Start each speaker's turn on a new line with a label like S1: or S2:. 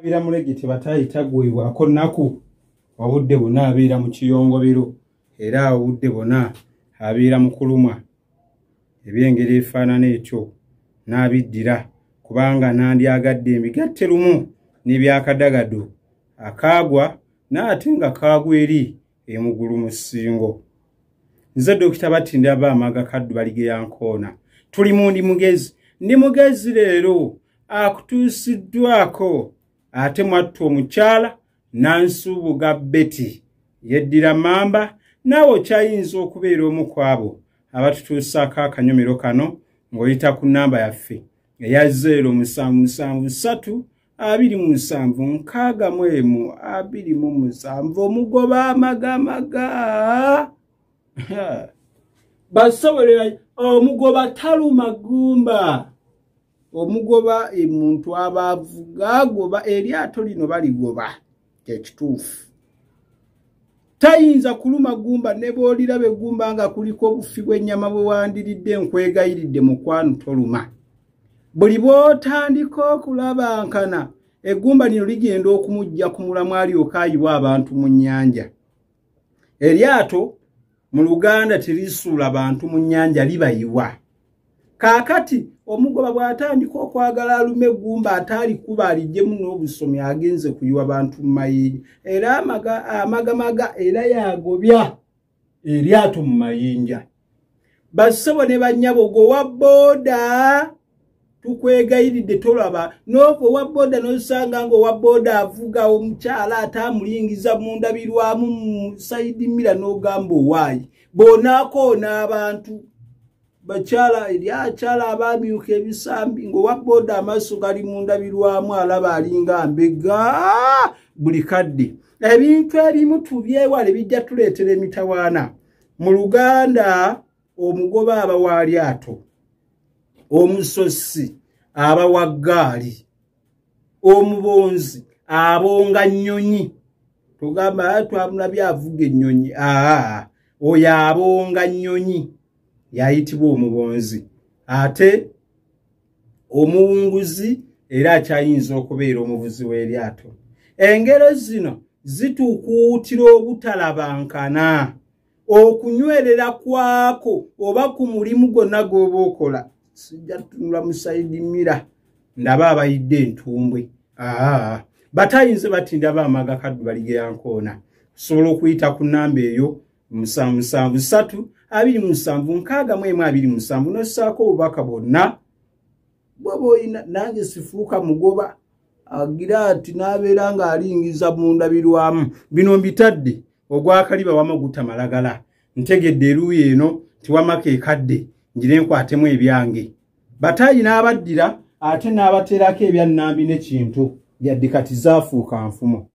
S1: Abira mulegete batayitagwibwako nnaku, obudde bwonna abeera mu kiyongobero, era obudde bwonna abeera mu kulumwa. Ebyengeri efaanana etyo n'abiddira, kubanga nandyagadde emigatte lumu n'ebyakadagado akaagwa n'ate nga kaagwa eri emugulu mu ssingo. Nze Dokita Batindira Amaga Kaddu Baligeya Nkoona. Tuli mu Ndi Mugezi. Ndi Mugezi leero akutuusiddwako ate mwattu omukyala Nansubuga Betty yeddira Mamba. Naawe okyayinza okubeera omu ku abo abatutuusaako akanyomero kano ng'oyita ku nnamba yaffe eya 0773 27 61 27. Omugoba amagamaga basobolera omugoba taluma gumba. Omugoba muntu aba avuga agoba eryato lino baligoba, kyekituufu. Tayinza kuluma gumba ne bw'oliraba eggumba nga kuliko obufi bw'ennyama bwe wandiridde, nkwegayiridde mukwano toluma. Buli bw'otandika okulabankana eggumba lino ligenda okumujja ku mulamu alyoke ayiwa abantu mu nnyanja. Eryato mu Luganda terisuula bantu mu nnyanja, libayiwa. Kaakati omugoba bw'atandika okwagala alume eggumba ate alikuba aliggyemu n'obusomi, agenze kuyiwa bantu mu mayinja. Era amagamaga era yagobya eryato mu mayinja. Bassebo ne bannyabo, gwe owa booda tukwegayiridde tolaba n'ova owa booda n'osanga ng'owa booda avuga omukyala ate amulingiza mu ndabirwamu mu side mirror n'ogamba owaayi bw'onaakoona abantu. Bakyala eri akyala abaamyuka ebisambi ng'owa booda amaaso gali mu ndabirwamu alaba alinga mbega buli kadde. Ebintu ebimu tubyewale, bijja tuleetera emitawaana. Mu Luganda omugoba aba wa lyato, omusosi aba wa ggaali, omubonzi abonga nnyonyi. Tugamba twamulabye avuga ennyonyi, aa oyo abonga nnyonyi yayitibwa omubonzi. Ate omuwunguzi era akyayinza okubeera omuvuzi w'eryato. Engero zino zitukuutira obutalabankana, okunywerera kwako oba ku mulimu gwonna gw'oba okola. Sijja tutunula mu side mirror ndaba abayidde entumbwe. Batayinze Batindira Amaga Kaddu Baligeya Nkoona. Osobola okuyita ku nnamba eyo 773 27 61 27 n'ossaako obubaka bwonna bw'oba oyina. Nange sifuuka mugoba agira ati n'abeera ng'alingiza mu ndabirwamu. Bino mbitadde ogwakaliba wama gutamalagala. Ntegedde eruuyi eno nti wama keekadde ngire nkwatemu ebyange. Batayi n'abaddira ate n'abateerako ebyannambi n'ekintu yadde kati zaafuuka nfumo.